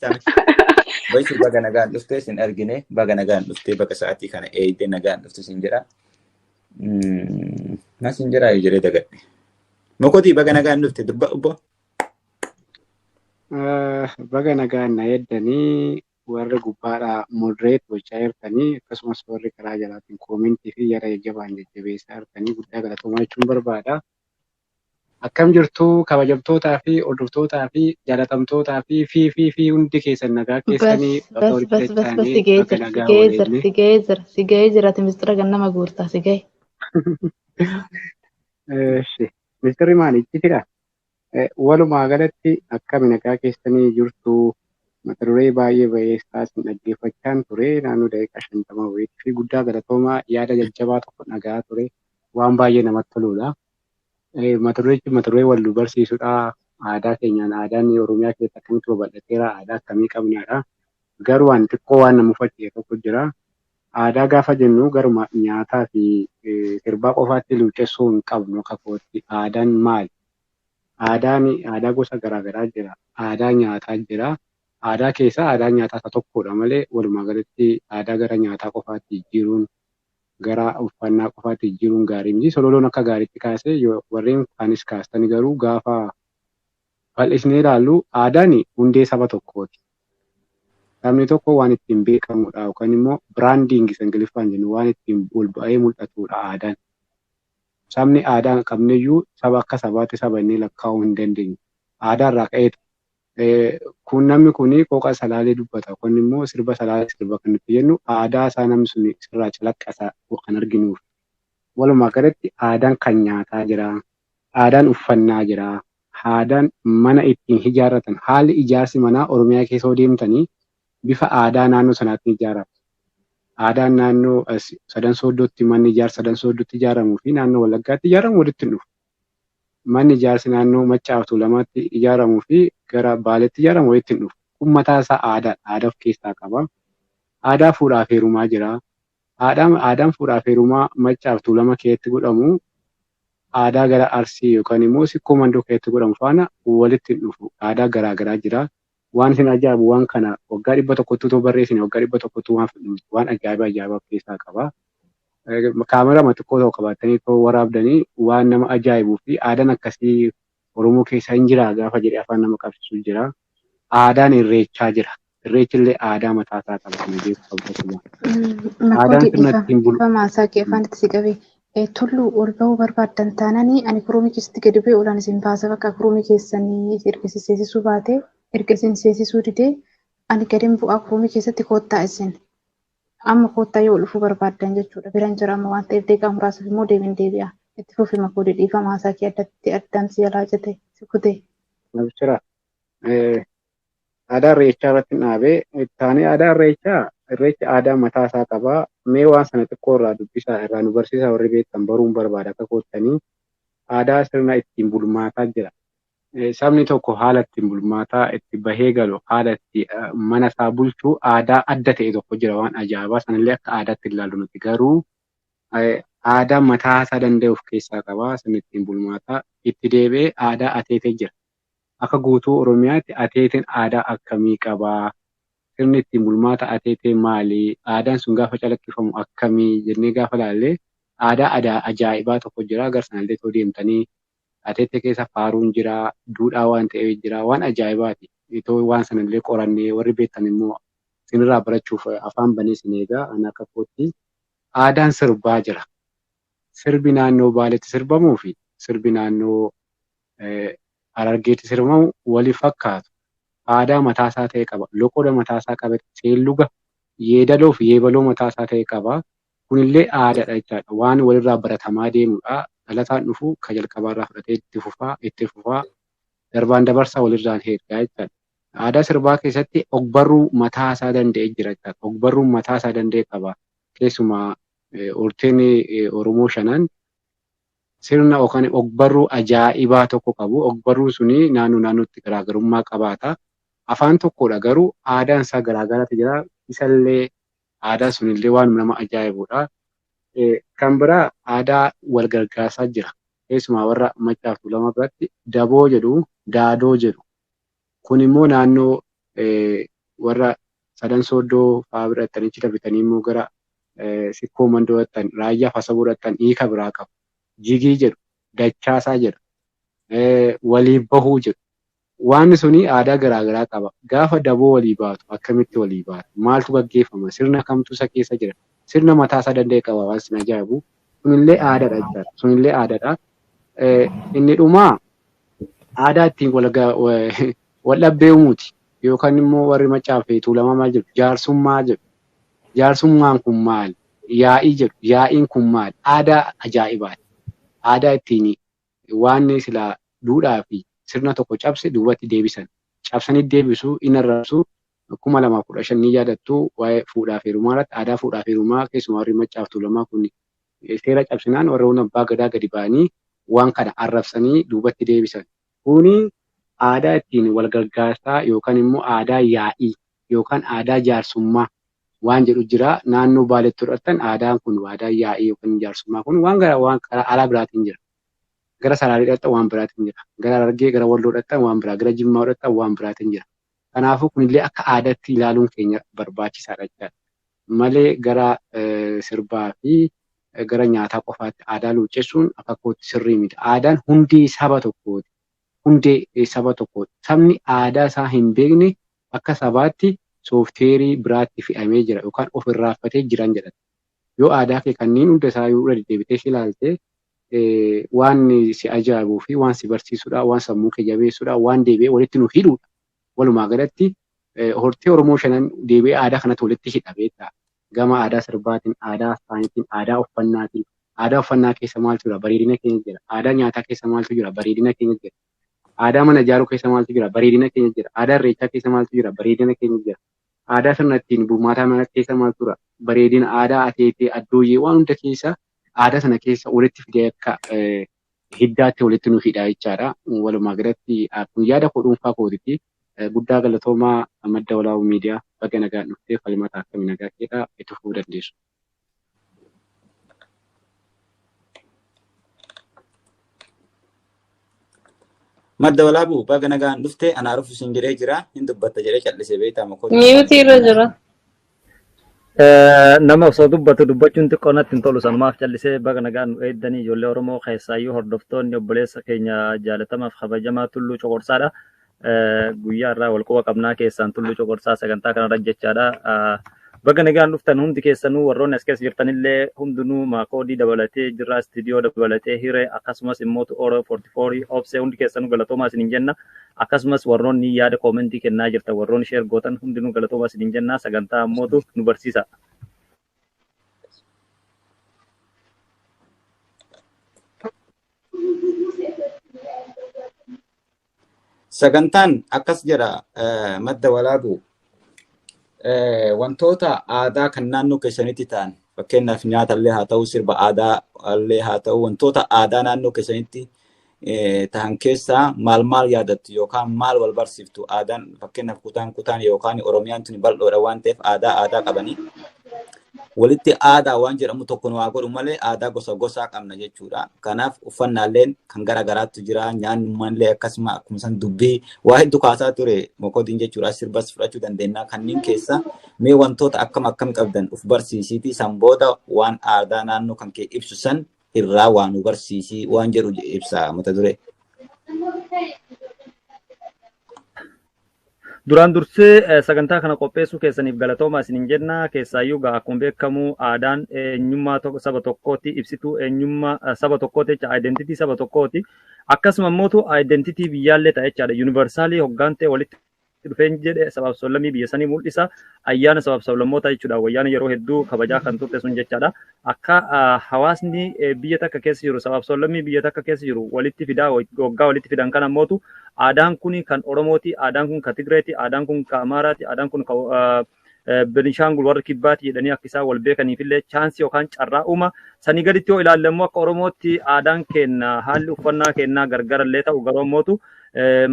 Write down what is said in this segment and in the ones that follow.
Baay'isuu baga nagaan dhuftee sin argine, baga nagaan dhuftee, baga sa'aatii kana eegdee nagaan dhufte sin jedha. Na sin jedha jedhee dagadhe. Mokotii baga nagaan dhufte durba obbo. Baga nagaan na eeddanii, warri gubbaadhaa moderate gochaa jirtanii, akkasumas warri karaa jalaatiin commentii fi yaada jajjabaan jajjabeessaa jirtanii, guddaa galatoomaa jechuun barbaada. Akkam jirtu, kabajamtootaa fi hordoftootaa fi jaalatamtootaa fi hundi keessan nagaa keessanii? Bas bas bas bas bas, si ga'ee jira, si ga'ee jira, si ga'ee jira, si ga'ee jira. Ati mistira gannama guurtaa, si ga'e. Eshi, mistirri maali ittitidha? Walumaa galatti akkami, nagaa keessanii jirtu? Mata duree baay'ee bayeessaa isin dhaggeeffachaan ture naannoo daqiiqaa 50 wayiitti fi guddaa galatoomaa, yaada jajjabaa tokko dhagaa ture, waan baay'ee namatti toludha. Mata dureechi mata duree wal nu barsiisudha. Aadaa keenyaan aadaan Oromiyaa keessatti akkamitti babal'ateera, aadaa akkamii qabnaadha. Garuu waan xiqqoo waan nama mufachiise tokko jira. Aadaa gaafa jennu garuma nyaataa fi sirbaa qofaatti luuccessuu hin qabnu akka kootti. Aadaan maali? Aadaan aadaa gosa garaa garaa jira. Aadaa nyaataa jira. Aadaa keessaa aadaan nyaataa isa tokkodha malee walumaa galatti aadaa gara nyaataa qofaatti jijjiiruun, gara uffannaa qofaatti jijjiiruun gaarii miti. Sololoon akka gaariitti kaasee, yoo warreen kaanis kaastani, garuu gaafa bal'isnee ilaallu aadaan hundee saba tokkooti. Sabni tokko waan ittiin beekamudha yookaan immoo branding isa Ingiliffaan jennu, waan ittiin ol ba'ee mul'atudha aadaan. Sabni aadaa hin qabneyyuu saba akka sabaatti saba inni lakkaa'uu hin dandeenyu. Aadaa irraa ka'eetu kun namni kun qooqa Salaalee dubbata, kun immoo sirba Salaalee sirba kan nuti jennu, aadaa isaa namni sun sirraa calaqqasa kan arginuuf. Walumaa galatti aadaan kan nyaataa jira, aadaan uffannaa jira, aadaan mana ittiin ijaarratan, haalli ijaarsi manaa Oromiyaa keessa yoo deemtanii bifa aadaa naannoo sanaatiin ijaarama. Aadaan naannoo Sadan Sooddootti manni ijaarsa Sadan Sooddootti ijaaramuu fi naannoo Wallaggaatti ijaaramu walitti hin dhufu. Manni ijaarsi naannoo Maccaa fi Tuulamaatti ijaaramuu fi gara Baaleetti ijaaramu walitti hin dhufu. Kun mataa isaa aadaadha. Aadaa of keessaa qaba. Aadaa fuudhaa fi heerumaa jira. Aadaan fuudhaa fi heerumaa Maccaa fi Tuulama keessatti godhamu aadaa gara Arsii yookaan immoo Sikkoo Mandoo keessatti godhamu faana walitti hin dhufu. Aadaa garaa garaa jira. Waan isin ajaa'ibu, waan kana waggaa 100tti otoo barreessine waggaa 100tti waan fedhu miti. Waan ajaa'iba ajaa'ibaa of keessaa qaba. Kaameraa xiqqoo tokko qabaatanii otoo waraabdanii waan nama ajaa'ibuu fi aadaan akkasii Oromoo keessa hin jira gaafa jedhee afaan nama qabsiisu jira. Aadaan Irreechaa jira. Irreechi illee aadaa mataa isaa qaba, kana beekuu qabdu akkuma. Aadaan Makoodii sirna ittiin bulu. Dhiifama, haasaa kee afaan itti si qabe. Tulluu ol bahuu barbaaddan taananii ani kuruumii keessatti gadi bu'ee olaan isin baasa, bakka kuruumii keessanii erga isin seensisuu baate, erga isin seensisuu didee ani gadin bu'aa kuruumii keessatti, koottaa isin. Amma koottaa yoo dhufuu barbaaddan jechuudha. Biran jira amma waan ta'eef deeqaa muraasaaf immoo deebiin deebi'a. Itti fufi Makoodii, dhiifama, haasaa kee addatti addaan si jalaa jete si kute. Nabchira. Aadaa Irreechaa irratti dhaabee itti aadaa Irreechaa, Irreechi aadaa mataa isaa qaba. Mee waan sana xiqqoo irraa dubbisaa, irraa nu barsiisaa, warri beektan baruun barbaada akka koottanii. Aadaa sirna ittiin bulmaataa jira. Sabni tokko haala ittiin bulmaataa itti bahee galu, haala itti mana isaa bulchu, aadaa adda ta'e tokko jira, waan ajaa'ibaa sanallee akka aadaatti ilaallu nuti, garuu aadaa mataa isaa danda'e of keessaa qaba, sirni ittiin bulmaataa. Itti deebi'ee aadaa ateetee jira. Akka guutuu Oromiyaatti ateeteen aadaa akkamii qabaa? Sirni ittiin bulmaata ateetee maali? Aadaan sun gaafa calaqqifamu akkamii jennee gaafa ilaalle aadaa ajaa'ibaa tokko jira. Gara sanallee otoo deemtanii ateetee keessa faaruun jira, duudhaa waan ta'eef jira, waan ajaa'ibaati. Itoo waan sanallee qorannee, warri beektan immoo isinirraa barachuuf afaan banee isin eegaa ani akka kootti. Aadaan sirbaa jira. Sirbi naannoo Baaleetti sirbamuu fi sirbi naannoo Harargeetti sirbamu wali fakkaatu. Aadaa mataasaa ta'e qaba. Loqoda mataasaa qaba. Seelluga, yeedaloo fi yeebaloo mataasaa ta'e qaba. Kunillee aadaadha jechaadha. Waan walirraa baratamaa deemudha. Dhalataan dhufu ka jalqabaarraa fudhatee itti fufaa, itti fufaa, darbaan dabarsaa walirraan heergaa jechaadha. Aadaa sirbaa keessatti ogbarruu mataasaa danda'e jira jechaadha. Ogbarruun mataasaa danda'e qaba. Keessumaa horteen Oromoo shanan sirna yookaan ogbarruu ajaa'ibaa tokko qabu. Ogbarruun suni naannoo naannootti garaagarummaa qabaata. Afaan tokkodha garuu aadaan isaa garaagaraatu jira. Isallee aadaan sunillee waan nama ajaa'ibudha. Kan biraa aadaa wal gargaarsaa jira. Keessumaa warra Maccaa fi Tuulamaa biratti daboo jedhu, daadoo jedhu. Kun immoo naannoo Warra sadan sooddoo fa'aa biratti achi darbitanii immoo gara sikkoo mandoo dhaqxan, raayyaa fasaboo dhaqxan hiika biraa qabu. Jigii jedhu, dachaasaa jedhu, walii bahuu jedhu. Waan suni aadaa garaagaraa qaba. Gaafa daboo walii baatu akkamitti walii baatu? Maaltu gaggeeffama? Sirna kamtu isa keessa jira? Sirna mataa isaa danda'e qaba waan sin ajaa'ibu. Sunillee aadaadha jechaadha. Sunillee aadaadha. Inni dhumaa aadaa ittiin wal dhabbee uumuuti. Yookaan immoo warri Maccaa fi Tuulamaa maal jedhu? Jaarsummaa jedhu. Jaarsummaan kun maali? Yaa'ii jedhu. Yaa'iin kun maali? Aadaa ajaa'ibaati. Aadaa ittiin waan silaa duudhaa fi sirna tokko cabse duubatti deebisan. Cabsanii deebisuu in arrabsu. 2015 ni yaadattu waa'ee fuudhaa fi heerumaa irratti aadaa fuudhaa fi heerumaa keessumaa warri Maccaa fi Tuulamaa kun seera cabsinaan warra abbaa gadaa gadi ba'anii waan kana arrabsanii duubatti deebisan. Kuni aadaa ittiin wal gargaarsaa yookaan immoo aadaa yaa'ii yookaan aadaa jaarsummaa waan jedhu jira. Naannoo Baaleetti fudhattan aadaan kun aadaa yaa'ii yookaan jaarsummaa kun waan gara waan alaa biraatiin jira. Gara Salaalee dhaqxan waan biraatiin jira. Gara Harargee, gara Walloo dhaqxan waan biraa, gara Jimmaa dhaqxan waan biraatiin jira. Kanaafuu kunillee akka aadaatti ilaaluun keenya barbaachisaadha jechaadha. Malee gara sirbaa fi gara nyaataa qofaatti aadaa luuccessuun akka kootti sirrii miti. Aadaan hundee saba tokkooti. Hundee saba tokkooti. Sabni aadaa isaa hin beekne akka sabaatti soofteerii biraatti fe'amee jira yookaan of irraanfatee jiran jedhan. Yoo aadaa kee kanneen hunda isaa yoo irra deddeebitee ilaalte waan si ajaa'ibuu fi waan si barsiisudha, waan sammuu kee jabeessudha, waan deebi'ee walitti nu hidhudha. Walumaa galatti hortee Oromoo shanan deebi'ee aadaa kanatti walitti hidha beektaa. Gama aadaa sirbaatiin, aadaa afaaniitiin, aadaa uffannaatiin, aadaa uffannaa keessa maaltu jira? Bareedina keenya jira. Aadaa nyaataa keessa maaltu jira? Bareedina keenya jira. Aadaa mana ijaaruu keessa maaltu jira? Bareedina keenya jira. Aadaa irreechaa keessa maaltu jira? Bareedina keenya jira. Aadaa sirna ittiin bulmaataa mana keessa maaltu jira? Bareedina aadaa ateetee, addooyyee waan hunda keessa aadaa sana keessa walitti fidee akka hiddaatti walitti nu hidha jechaadha. Walumaa galatti kun yaada koo dhuunfaa kootiiti. Guddaa galatoomaa Madda Walaabuu Miidiyaa baga nagaan dhuftee falmata akkamii nagaa keedhaa itti fufuu dandeessu. Madda Walaabuu baga nagaan dhuftee anaa dhufu siin jedhee jira hin dubbatta jedhee callisee beektaa makoo. Mute irra jira. Nama osoo dubbatu dubbachuun xiqqoo natti hin tolu, sanumaaf callisee. Baga nagaan nu eeddanii, ijoollee Oromoo, keessaayyuu hordoftoonni obboleessa keenya jaalatamaaf kabajamaa Tulluu Coqorsaadha. Guyyaa irraa wal quba qabnaa keessaan Tulluu Coqorsaa sagantaa kanarra jechaadha. Baga nagaan dhuftan hundi keessanuu, warroonni as keessa jirtanillee hundinuu, Maakoodii dabalatee, Jirraa Istiidiyoo dabalatee, Hiree, akkasumas immoo Oro 44 Obsee, hundi keessanuu galatoomaa isiniin jenna. Akkasumas warroonni yaada koomentii kennaa jirtan, warroonni share gootan hundinuu galatoomaa isiniin jenna. Sagantaa ammootu nu barsiisa. Sagantaan akkas jedha, Madda Walaabuu. Wantoota aadaa kan naannoo keessanitti ta'an, fakkeenyaaf nyaata illee haa ta'u, sirba aadaa illee haa ta'u, wantoota aadaa naannoo keessanitti ta'an keessaa maal maal yaadattu yookaan maal wal barsiiftu? Aadaan fakkeenyaaf kutaan kutaan yookaan Oromiyaan tuni bal'oodha waan ta'eef aadaa aadaa qabanii walitti aadaa waan jedhamu tokko nu haa godhu malee aadaa gosa gosaa qabna jechuudha. Kanaaf uffannaalleen kan gara garaatu jira, nyaannummallee akkasuma, akkuma san dubbii waa hedduu kaasaa ture mokodiin jechuudha. Sirbas fudhachuu dandeenya. Kanneen keessa mee wantoota akkam akkam qabdan uf barsiisiiti, san booda waan aadaa naannoo kan kee ibsu san irraa waa nu barsiisii waan jedhu ibsa mata duree. Duraan dursee sagantaa kana qopheessuu keessaniif galatoomaa isiniin jenna. Keessaayyuu gaa akkuma beekamu aadaan eenyummaa saba tokkooti, ibsituu eenyummaa saba tokkooti jecha, identity saba tokkooti. Akkasuma immoo identity biyyaallee ta'a jechaadha. Universal hoggaan ta'e walitti dhufeen jedhe sabaaf sablammii biyya sanii mul'isa. Ayyaana sabaaf sablammoota jechuudha. Wayyaana yeroo hedduu kabajaa kan turte sun jechaadha. Akka hawaasni biyya takka keessa jiru, sabaaf sablammii biyya takka keessa jiru walitti fidaa waggaa walitti fidan kana ammootu aadaan kun kan Oromooti, aadaan kun kan Tigreeti, aadaan kun kan Amaaraati, aadaan kun kan Benishaangul warra Kibbaati jedhanii akka isaan wal beekaniifillee chance yookaan carraa uuma. Sanii gaditti yoo ilaalle immoo akka Oromootti aadaan keenya, haalli uffannaa keenyaa gargarallee ta'u, garuu ammootu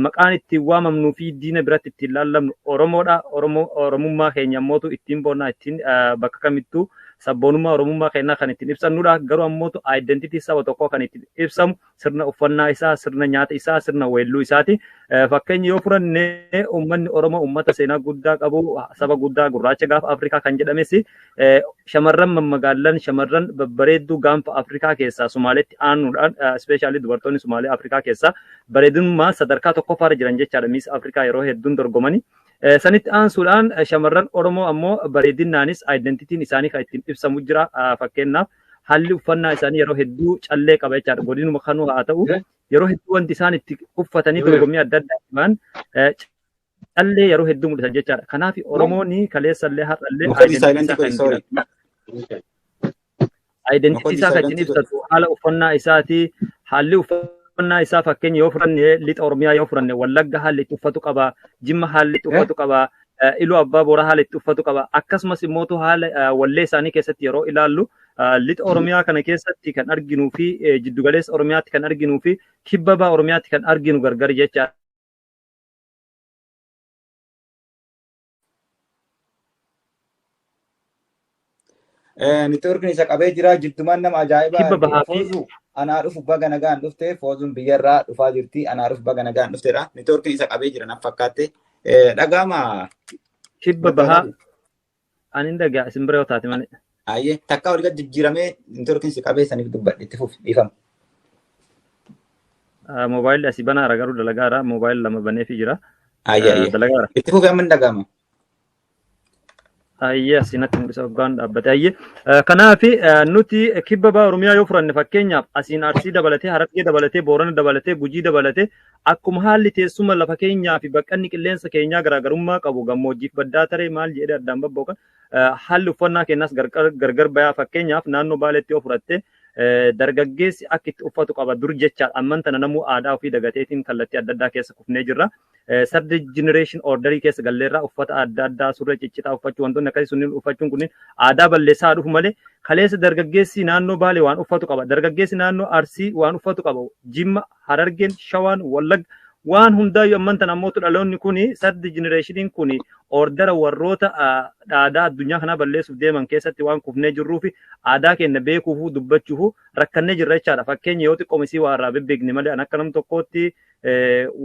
maqaan ittiin waamamnuu fi diina biratti ittiin laallamnu Oromoodha. Oromoo Oromummaa keenya ammootu ittiin boonnaa, ittiin bakka kamittuu Sabboonummaa Oromummaa keenyaa kan ittiin ibsannudha. Garuu ammoo identity saba tokkoo kan ittiin ibsamu sirna uffannaa isaa, sirna nyaata isaa, sirna weelluu isaati. Fakkeenya yoo fudhanne, uummanni Oromoo uummata seenaa guddaa qabu, saba guddaa gurraacha gaafa Afrikaa kan jedhames, shamarran mammagaallan, shamarran babbareedduu gaanfa Afrikaa keessaa Somaaleetti aanuudhaan, especially dubartoonni Sumaalee Afrikaa keessaa bareedummaa sadarkaa tokkoffaarra jiran jechaadha. Miss Afrikaa yeroo hedduun dorgomanii. Sanitti aansuudhaan shamarran Oromoo ammoo bareedinaanis identityn isaanii kan ittiin ibsamu jira. Fakkeenyaaf, haalli uffannaa isaanii yeroo hedduu callee qaba jechaadha. Godinuma kanuu haa ta'u, yeroo hedduu wanti isaan itti uffatanii dorgommii adda addaa himan callee yeroo hedduu mul'isan jechaadha. Kanaaf Oromoon kaleessallee har'allee identity isaa kan ittiin ibsatu haala uffannaa isaati. Haalli uffannaa isaa, fakkeenya yoo fudhanne, lixa Oromiyaa yoo fudhanne, Wallagga haalli itti uffatu qaba, Jimma haalli itti uffatu qaba, Iluu Abbaa Booraa haala itti uffatu qaba. Akkasumas immoo haala wallee isaanii keessatti yeroo ilaallu, lixa Oromiyaa kana keessatti kan arginuu fi jiddugaleessa Oromiyaatti kan arginuu fi kibba baha Oromiyaatti kan arginu gargar jecha. Networkiin isa qabee jira. Jiddumaan nama ajaa'ibaa. Kibba bahaa fi Foozuu, anaa dhufu, baga nagaan dhufte. Foozuun biyyarraa dhufaa jirti. Anaa dhufu, baga nagaan dhufteedha. Networkiin isa qabee jira nan fakkaatte. Dhagaama. Kibba bahaa ani hin dhagaa, isin bira yoo taate malee. Ayyee, takkaa olii gad jijjiiramee networkiin si qabee saniif dubbadhe. Itti fufi, dhiifama. Moobaayilli asii banaara, garuu dalagaara. Moobaayilli lama baneefii jira. Ayyee, ayyee. Dalagaara. Itti fufi, amma hin dhaga'ama. Ayyee, asii natti mul'isa hoggaan dhaabbate. Ayyee. Kanaaf nuti kibba baha Oromiyaa yoo fudhanne, fakkeenyaaf asiin Arsii dabalatee, Harargee dabalatee, Boorana dabalatee, Gujii dabalatee, akkuma haalli teessuma lafa keenyaa fi baqqanni qilleensa keenyaa garaagarummaa qabu, gammoojjiif baddaa taree maal jedhee addaan babbookan, haalli uffannaa keenyaas gargar bayaa. Fakkeenyaaf, naannoo Baaleetti yoo fudhatte, dargaggeessi akka itti uffatu qaba dur jechaadha. Amman tana namuu aadaa ofii dagateetiin kallattii adda addaa keessa kufnee jirra. Third generation orderii keessa galleerraa uffata adda addaa, surree ciccitaa uffachuu, wantoonni akkasii sunniin uffachuun kunneen aadaa balleessaa dhufu malee, kaleessa dargaggeessi naannoo Baalee waan uffatu qaba. Dargaggeessi naannoo Arsii waan uffatu qaba. Jimma, Harargeen, Shawaan, Wallagga, waan hundaayyuu. Amman tana ammoo dhaloonni kuni, third generationiin kuni, ordera warroota aadaa addunyaa kanaa balleessuuf deeman keessatti waan kufnee jirruu fi aadaa keenya beekuufu dubbachuufu rakkannee jirra jechaadha. Fakkeenya yoo xiqqoomisii waa irraa bebbeekne malee, an akka nam tokkootti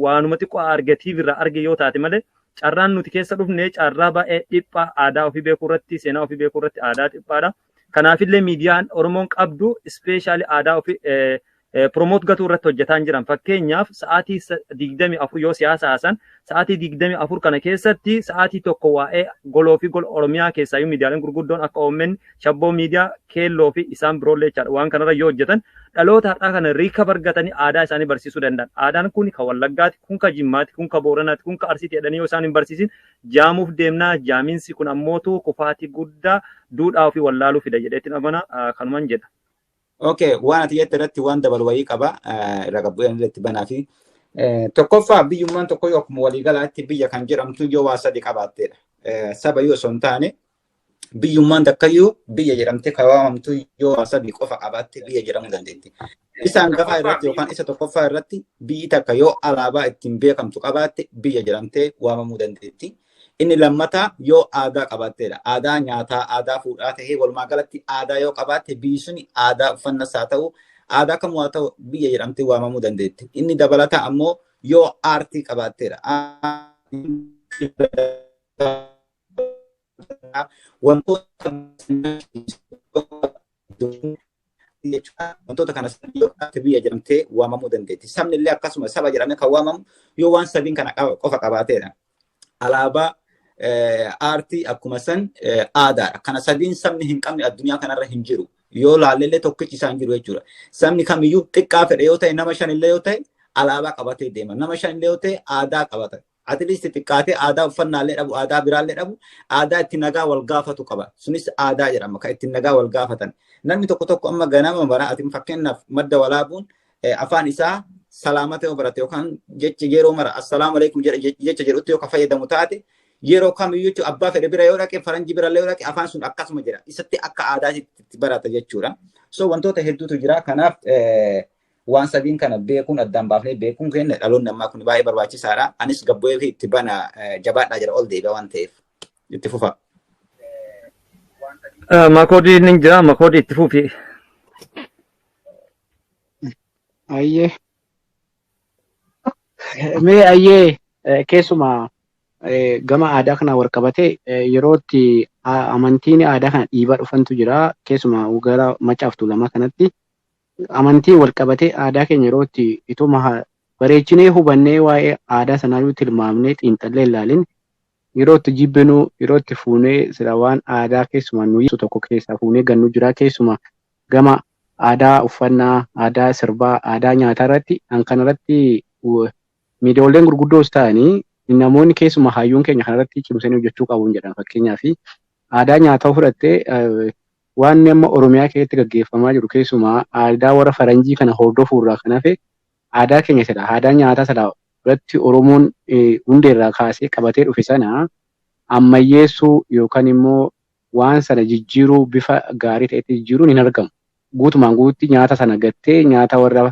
waanuma xiqqoo argatiif irraa arge yoo taate malee, carraan nuti keessa dhufne carraa baay'ee dhiphaa, aadaa ofii beekuu irratti, seenaa ofii beekuu irratti aadaa dhiphaadha. Kanaafillee miidiyaan Oromoon qabdu especially aadaa ofii promote gatuu irratti hojjetaa hin jiran. Fakkeenyaaf, sa'aatii 24 yoo siyaasa haasan, sa'aatii 24 kana keessatti sa'aatii 1 waa'ee goloo fi gola Oromiyaa keessaayyuu miidiyaaleen gurguddoon akka OMN, Shabboo Miidiyaa, Keelloo fi isaan biroollee jechaadha. Waan kanarra yoo hojjetan, dhaloota har'aa kana riika argatanii aadaa isaanii barsiisuu danda'an. Aadaan kun kan Wallaggaati, kun kan Jimmaati, kun kan Booranaati, kun kan Arsiiti jedhanii yoo isaan hin barsiisin, jaamuuf deemnaa. Jaamiinsi kun ammootu kufaatii guddaa duudhaa ofii wallaaluu fida jedheetiin amana, kanuman jedha. Okay, waan ati jette irratti waan dabalu wayii qaba. Irra qabbu'een irratti banaa fi tokkoffaa, biyyummaan tokko yoo akkuma waliigalaatti biyya kan jedhamtu yoo waa sadi qabaatteedha. Saba yoo osoo hin taane, biyyummaan takkayyuu biyya jedhamte kan waamamtu yoo waa sadi qofa qabaatte biyya jedhamuu dandeetti. Isa hangafaa irratti yookaan isa tokkoffaa irratti, biyyi takka yoo alaabaa ittiin beekamtu qabaatte biyya jedhamtee waamamuu dandeetti. Inni lammataa yoo aadaa qabaatteedha. Aadaa nyaataa, aadaa fuudhaa ta'ee, walumaa galatti aadaa yoo qabaatte, biyyi suni aadaa uffannas haa ta'u, aadaa kamuu haa ta'u, biyya jedhamtee waamamuu dandeetti. Inni dabalataa ammoo yoo aartii qabaatteedha. Wantoota kana yoo qabaatte biyya jedhamtee waamamuu dandeetti. Sabni illee akkasuma saba jedhamee kan waamamu yoo waan sadiin kana qofa qabaateedha. Alaabaa, aartii, akkuma san aadaadha. Kana sadiin sabni hin qabne addunyaa kanarra hin jiru. Yoo laalellee tokkichi isaan jiru jechuudha. Sabni kamiyyuu xiqqaa fedhe yoo ta'e, nama shanillee yoo ta'e, alaabaa qabatee deema. Nama shanillee yoo ta'e, aadaa qabata. At least xiqqaatee aadaa uffannaallee dhabu, aadaa biraallee dhabu, aadaa itti nagaa wal gaafatu qaba. Sunis aadaa jedhama, kan ittiin nagaa wal gaafatan. Namni tokko tokko amma ganama bara ati fakkeenyaaf Madda Walaabuun afaan isaa salaamata yoo barate, yookaan jecha yeroo mara "assalaamu alaikum" jecha jedhutti yoo ka fayyadamu taate, yeroo kamiyyuu jechuun abbaa fedhe bira yoo dhaqe, faranjii bira yoo dhaqe, afaan sun akkasuma jira. Isatti akka aadaatti barata jechuudha. So wantoota hedduutu jira. Kanaaf waan sadiin kana beekuun, addaan baafnee beekuun keenya dhaloonni ammaa kun baay'ee barbaachisaadha. Anis gabbu'ee fi itti bana, jabaadhaa jira, ol deebi'a waan ta'eef. Itti fufa. Makoodii ni jira, makoodii itti fufi. Ayyee. Mee ayyee keessumaa gama aadaa kana wal qabatee yeroo itti amantiin aadaa kana dhiibaa dhufantu jira. Keessumaa gara Maccaaf Tuulamaa kanatti amantiin wal qabatee aadaa keenya yeroo itti ituma bareechinee hubannee waa'ee aadaa sanaa yoo tilmaamnee xiinxallee ilaalin yeroo itti jibbinu, yeroo itti fuunee sila waan aadaa keessumaa nuyi tokko keessaa fuunee gannu jira. Keessumaa gama aadaa uffannaa, aadaa sirbaa, aadaa nyaataa irratti an kanarratti miidiyaaleen gurguddoos ta'anii namoonni keessumaa hayyuun keenya kanarratti cimsanii hojjechuu qabu jedhan. Fakkeenyaaf aadaa nyaataa fudhattee waan amma Oromiyaa keessatti gaggeeffamaa jiru keessumaa aadaa warra faranjii kana hordofuurraa kan hafe aadaa keenya sadha aadaa nyaataa sadha irratti Oromoon hundeerraa kaasee qabatee dhufe sana ammayyeessuu yookaan immoo waan sana jijjiiruu bifa gaarii ta'etti jijjiiruun hin argamu. Guutumaan guututti nyaata sana gattee nyaata warra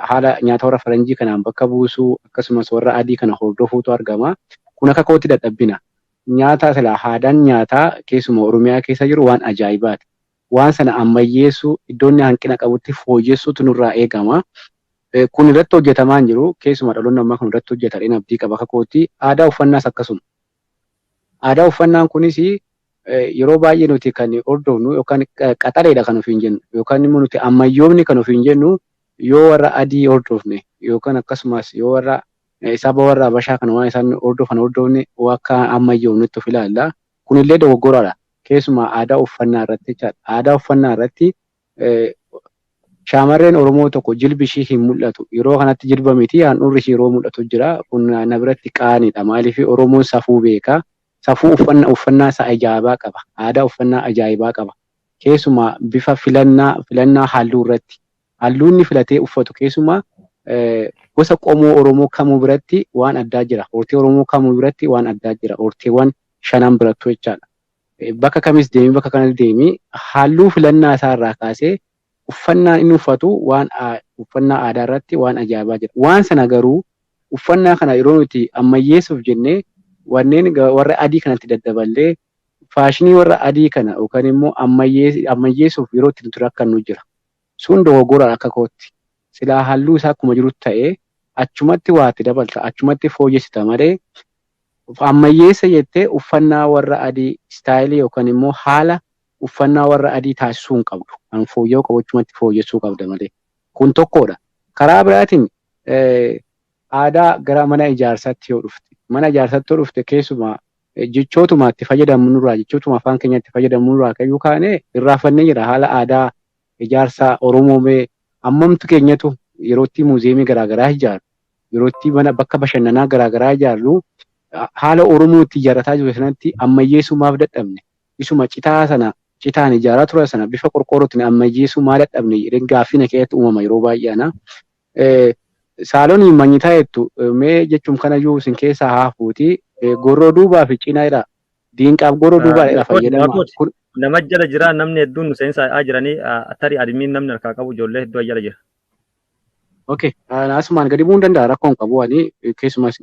haala nyaata warra faranjii kanaan bakka buusuu akkasumas warra adii kana hordofuutu argama. Kun akka kootti dadhabbina. Nyaata sila aadaan nyaataa keessumaa Oromiyaa keessa jiru waan ajaa'ibaati. Waan sana ammayyeessuu iddoonni hanqina qabutti fooyyessuutu nurraa eegama. Kun irratti hojjetamaa hin jiru. Keessumaa dhaloonni ammaa kun irratti hojjeta abdii qaba akka kootti. Aadaa uffannaas akkasuma. Aadaa uffannaan kunis yeroo baay'ee nuti kan hordofnu yookaan qaxaleedha kan ofiin jennu yookaan immoo nuti ammayyoomni kan ofiin jennu yoo warra adii hordofne yookaan akkasumas yoo warra saba warra Habashaa kana waan isaan hordofan hordofne akka ammayyoomnutti of ilaalla. Kunillee dogoggoraadha. Keessumaa aadaa uffannaa irratti jechaadha. Aadaa uffannaa irratti shaamarreen Oromoo tokko jilbi ishii hin mul'atu. Yeroo kanatti jilba miti handhuurri ishii yeroo mul'atu jira. Kun na biratti qaaniidha. Maaliif Oromoon safuu beeka. Safuu uffannaa isaa ajaa'ibaa qaba. Aadaa uffannaa ajaa'ibaa qaba. Keessumaa bifa filannaa halluu irratti. Halluu inni filatee uffatu keessumaa gosa qomoo Oromoo kamuu biratti waan addaa jira. Hortee Oromoo kamuu biratti waan addaa jira. Horteewwan shanan birattu jechaadha. Bakka kamis deemi bakka kanas deemi halluu filannaa isaa irraa kaasee uffannaan inni uffatu waan uffannaa aadaa irratti waan ajaa'ibaa jira. Waan sana garuu uffannaa kana yeroo nuti ammayyeessuuf jennee wanneen warra adii kanatti daddaballee faashinii warra adii kana yookaan immoo ammayyeessuuf yeroo itti nuti rakkannu jira. Sun dogoggora akka kootti. Silaa halluu isaa akkuma jirutti ta'ee achumatti waa itti dabalta achumatti fooyyessita malee ammayyeessa jettee uffannaa warra adii istaayilii yookaan immoo haala uffannaa warra adii taasisuu hin qabdu. Kan fooyya'uu qabu achumatti fooyyessuu qabda malee. Kun tokkodha. Karaa biraatiin aadaa gara mana ijaarsaatti yoo dhufte mana ijaarsaatti yoo dhufte keessumaa jechootuma itti fayyadamnurraa jechootuma afaan keenyatti fayyadamnurraa kayyuu kaanee irraafannee jira haala aadaa ijaarsa Oromoo mee ammamtu keenyatu yerootti muuziyeemii garaagaraa ijaaru yerootti mana bakka bashannanaa garaagaraa ijaarru haala Oromoo itti ijaarrataa jiru sanatti ammayyeessuu maaf dadhabne isuma citaa sana citaan ijaaraa ture sana bifa qorqoorrootiin ammayyeessuu maa dadhabne jedheen gaaffii na keessatti uumama yeroo baay'ee ana. Saalonii manyitaa jettu mee jechuun kanayyuu isin keessaa haa fuuti gorroo duubaa fi cinaa jedha. Diinqaaf gorroo duubaa jedha fayyadama. Nama jala jira namni hedduun nu seensaa jiranii tarii admiin namni harkaa qabu ijoollee hedduu jala jira. Okay, asumaan gadi bu'uu hin danda'a rakkoon qabu ani keessumas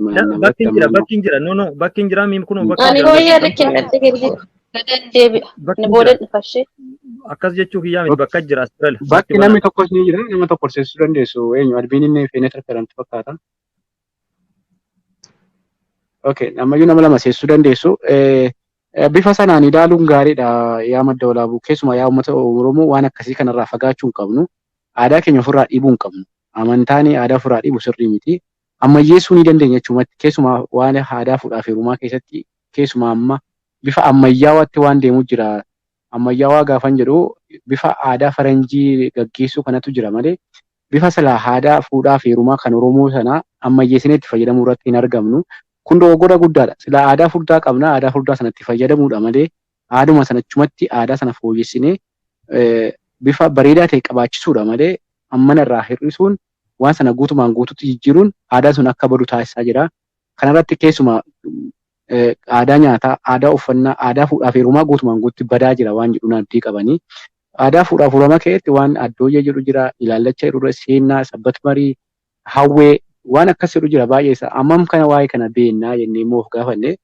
Bakki hin jira bakki hin jira no no bakki hin jira miin kun bakki Ani hooyyaa rakkinatti gadi gadan deebi'a. Ni booda dhufashee. Akkas jechuu kiyyaa miti bakka jira as bira. Bakki namni tokkos ni jira nama tokko seensisuu dandeessu eenyu admiin inni feenee tarkarantu fakkaata. Okay, ammayyuu nama lama seensisuu dandeessu. Bifa sanaan ilaaluun gaariidha yaa madda walaabuu keessumaa yaa uummata Oromoo waan akkasii kanarraa fagaachuu hin qabnu. Aadaa keenya ofirraa dhiibuu hin qabnu. Amantaan aadaa ofirraa dhiibu sirrii miti. Ammayyeessuu ni dandeenya jechuumatti keessumaa waan aadaa fuudhaa fi heerumaa keessatti keessumaa amma bifa ammayyaawaatti waan deemu jira. Ammayyaawaa gaafan jedhu bifa aadaa faranjii gaggeessuu kanatu jira malee bifa silaa aadaa fuudhaa fi heerumaa kan Oromoo sana ammayyeessinee itti fayyadamuu irratti hin argamnu. Kun dogoggora guddaadha. Silaa aadaa furdaa qabna aadaa furdaa sana itti fayyadamuudha malee aaduma sana achumatti aadaa sana fooyyessinee bifa bareedaa ta'e qabaachisuudha malee ammana irraa hir'isuun waan sana guutumaan guututti jijjiiruun aadaan sun akka badu taasisaa jira. Kanarratti keessumaa aadaa nyaataa, aadaa uffannaa, aadaa fuudhaa fi heerumaa guutumaan guututti badaa jira waan jedhu abdii qabanii. Aadaa fuudhaa fi heerumaa keessatti waan addooyyee jedhu jira, ilaallacha jedhu seennaa, sabbat marii, hawwee waan akkas jedhu jira baay'ee isaa. Ammam kana waa'ee kana beennaa jennee immoo of gaafanne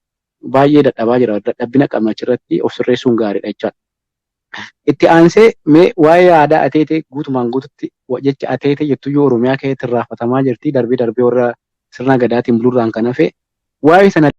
baay'ee dadhabaa jira. Dadhabbina qabna achirratti of sirreessuun gaariidha jechaadha. Itti aansee mee waa'ee aadaa ateetee guutumaan guututti jecha ateetee jettu yoo Oromiyaa keessatti irraanfatamaa jirti, darbee darbee warra sirna gadaatiin bulurraan kan hafe waa'ee sana